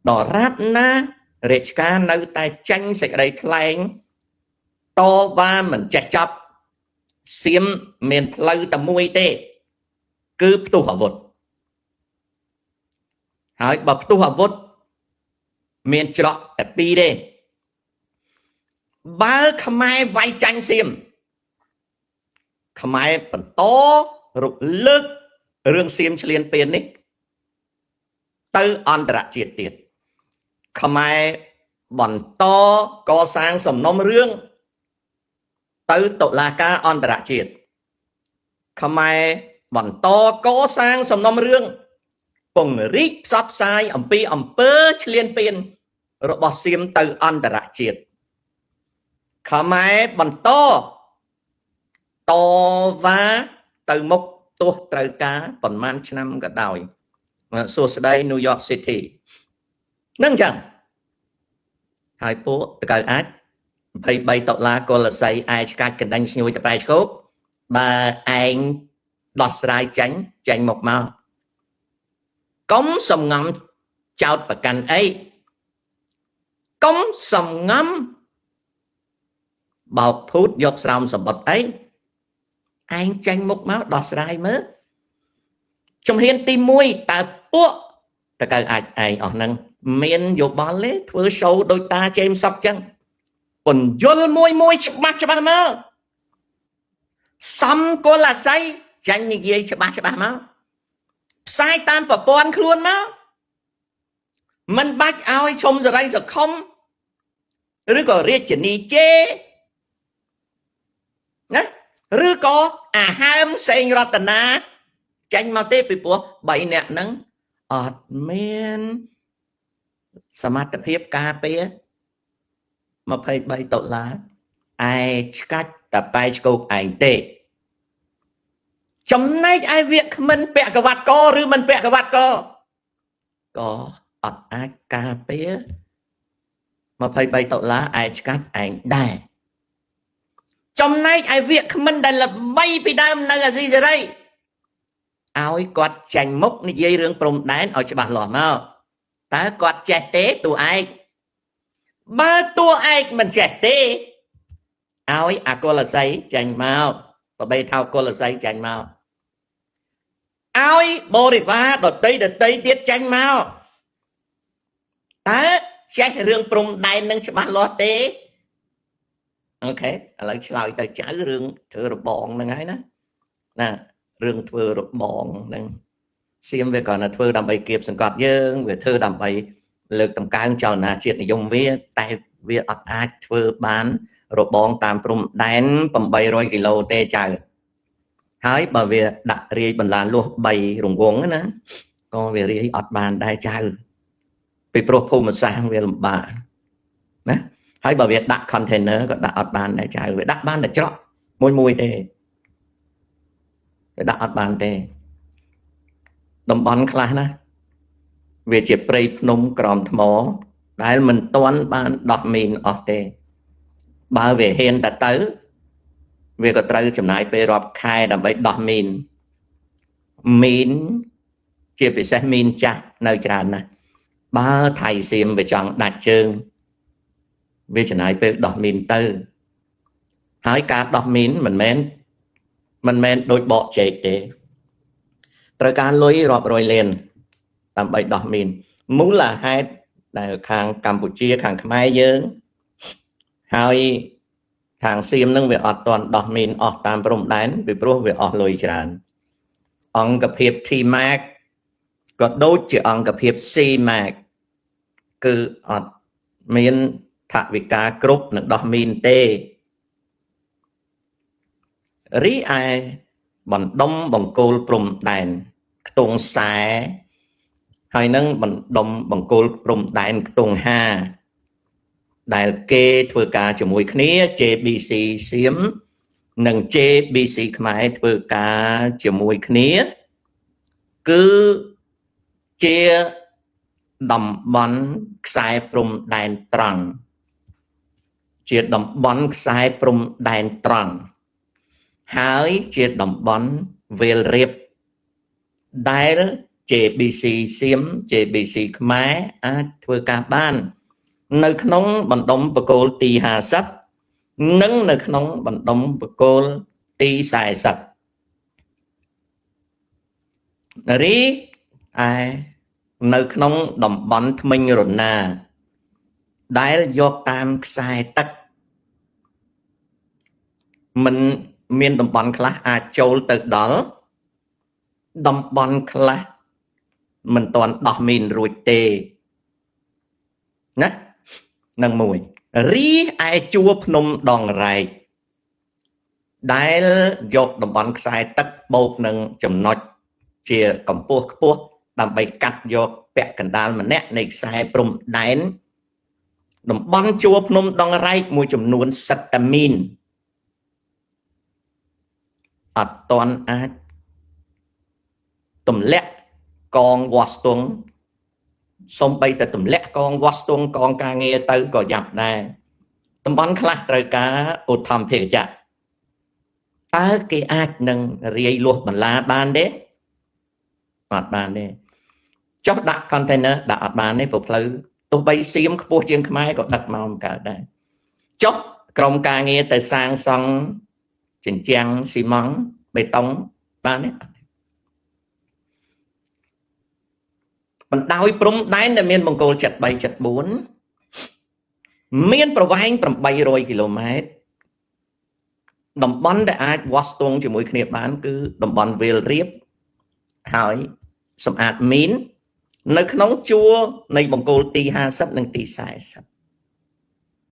ដរាបណារាជការនៅតែចាញ់សេចក្តីថ្លែងតវ៉ាមិនចេះចប់សៀមមានផ្លូវតែមួយទេគឺផ្ទុះអាវុធហើយបើផ្ទុះអាវុធមានច្រកតែពីរទេបើខ្មែរវាយចាញ់សៀមខ្មែរបន្តរលើករឿងសៀមឆ្លៀនពៀននេះទៅអន្តរជាតិទៀតខ្មែរបន្តកសាងសំណុំរឿងទៅតុលាការអន្តរជាតិខ្មែរបន្តកសាងសំណុំរឿងពង្រីកផ្សព្វផ្សាយអំពីអំពើឈ្លានពានរបស់សៀមទៅអន្តរជាតិខ្មែរបន្តតវ៉ាទៅមុខទោះត្រូវការប្រមាណឆ្នាំក៏ដោយសួស្តី New York City នឹងចឹងហើយពួកតកៅអាច23ដុល្លារកុលសីឯឆ្កាច់កណ្ដាញ់ស្ញួយតបែឆ្កោកបើឯងដោះស្រាយចាញ់ចាញ់មកមកកុំសំងំចោតប្រកាន់អីកុំសំងំបោកភូតយកស្រោមសម្បត្តិអីឯងចាញ់មុខមកដោះស្រាយមើលជំហានទី1តើពួកតកៅអាចឯងអស់ហ្នឹងមានយោបល់ទេធ្វើ show ដោយតាជេមសុកចឹងពន្យល់មួយមួយច្បាស់ច្បាស់មកសំកុលអាស័យចាញ់និយាយច្បាស់ច្បាស់មកផ្សាយតាមប្រព័ន្ធខ្លួនមកមិនបាច់ឲ្យឈុំសរីសខុមឬក៏រាជនីជេណាឬក៏អាហើមសេងរតនាចាញ់មកទេពីព្រោះ3នាក់ហ្នឹងអត់មានសមត្ថភាពការពារ23ដុល្លារឯឆ្កាច់តបែឆ្កោកឯងទេចំណែកឯវាគ្មិនពាក់កវ៉ាត់កឬមិនពាក់កវ៉ាត់កក៏អត់អាចការពារ23ដុល្លារឯឆ្កាច់ឯងដែរចំណែកឯវាគ្មិនដែលល្បីពីដើមនៅអាស៊ីសេរីឲ្យគាត់ចាញ់មុខនិយាយរឿងព្រំដែនឲ្យច្បាស់លាស់មកតើគាត់ចេះទេតួឯងបើតួឯងមិនចេះទេឲ្យអាកុលស័យចាញ់មកបបីថោកុលស័យចាញ់មកឲ្យបរិវារដតីដតីទៀតចាញ់មកតើចេះរឿងព្រំដែននឹងច្បាស់លាស់ទេអូខេឥឡូវឆ្លើយទៅចៅរឿងធ្វើរបងហ្នឹងហើយណាណារឿងធ្វើរបងហ្នឹងសៀមវាគ្រាន់តែធ្វើដើម្បីគៀបសង្កត់យើងវាធ្វើដើម្បីលើកតម្កើងចលនាជាតិនិយមវាតែវាអត់អាចធ្វើបានរបងតាមព្រំដែន800គីឡូទេចៅហើយបើវាដាក់រាយបន្លាលួស3រង្វង់ណាក៏វារាយអត់បានដែរចៅពីព្រោះភូមិសាស្ត្រវាលំបាកណាហើយបើវាដាក់ container ក៏ដាក់អត់បានដែរចៅវាដាក់បានតែច្រកមួយមួយទេវាដាក់អត់បានទេតំបន់ខ្លះណាវាជាព្រៃភ្នំក្រោមថ្មដែលមិនទាន់បានដោះមីនអស់ទេបើវាហ៊ានតែទៅវាក៏ត្រូវចំណាយពេលរាប់ខែដើម្បីដោះមីនមីនជាពិសេសមីនចាស់នៅច្រើនណាស់បើថៃសៀមវាចង់ដាច់ជើងវាចំណាយពេលដោះមីនទៅហើយការដោះមីនមិនមែនដូចបកជែកទេត្រូវការលុយរាប់រយលានដើម្បីដោះមីនមូលហេតុដែលខាងកម្ពុជាខាងខ្មែរយើងហើយខាងសៀមនឹងវាអត់ទាន់ដោះមីនអស់តាមព្រំដែនពីព្រោះវាអស់លុយច្រើនអង្គភាព T-Mac ក៏ដូចជាអង្គភាព C-Mac គឺអត់មានថវិកាគ្រប់នឹងដោះមីនទេរីឯបណ្ដុំបង្គោលព្រំដែនខ្ទង់ខ្សែហើយនឹងបណ្ដុំបង្គោលព្រំដែនខ្ទង់5ដែលគេធ្វើការជាមួយគ្នា JBC សៀមនិង JBC ខ្មែរធ្វើការជាមួយគ្នាគឺជាតំបន់ខ្សែព្រំដែនត្រង់ជាតំបន់ខ្សែព្រំដែនត្រង់ហើយជាតំបន់វាលរាបដែល JBC សៀម JBC ខ្មែរអាចធ្វើការបាន នៅក្នុងបណ្ដុំបកគោលទី50និងនៅក្នុងបណ្ដុំបកគោលទី40រីឯនៅក្នុងតំបន់ធ្មេញរណាដែលយកតាមខ្សែទឹកមិនមានតំបន់ខ្លះអាចចូលទៅដល់តំបន់ខ្លះមិនទាន់ដោះមីនរួចទេណានឹងមួយរីឯជួរភ្នំដងរែកដែលយកតំបន់ខ្សែទឹកបូកនឹងចំណុចជាកម្ពស់ខ្ពស់ដើម្បីកាត់យកពាក់កណ្ដាលម្នាក់នៃខ្សែព្រំដែនតំបន់ជួរភ្នំដងរែកមួយចំនួនសិតតាមីនអត់ទាន់អាចទម្លាក់កងវាស់ស្ទង់សំបីតែទម្លាក់កងវាស់ស្ទង់កងការងារទៅក៏យ៉ាប់ដែរតំបន់ខ្លះត្រូវការឧទ្ធម្ភាគចក្រតើគេអាចនឹងរាយលួសបន្លាបានទេអត់បានទេចុះដាក់ container ដាក់អត់បានទេព្រោះផ្លូវទោះបីសៀមខ្ពស់ជាងខ្មែរក៏ដឹកមកមិនកើតដែរចុះក្រុមការងារទៅសាងសង់ជញ្ជាំងស៊ីម៉ង់បេតុងបានទេបណ្ដោយព្រំដែនដែលមានបង្គោល73 74មានប្រវែង800គីឡូម៉ែត្រតំបន់ដែលអាចវាស់ស្ទង់ជាមួយគ្នាបានគឺតំបន់វាលរៀបហើយសម្អាតមីននៅក្នុងជួរនៃបង្គោលទី50និងទី40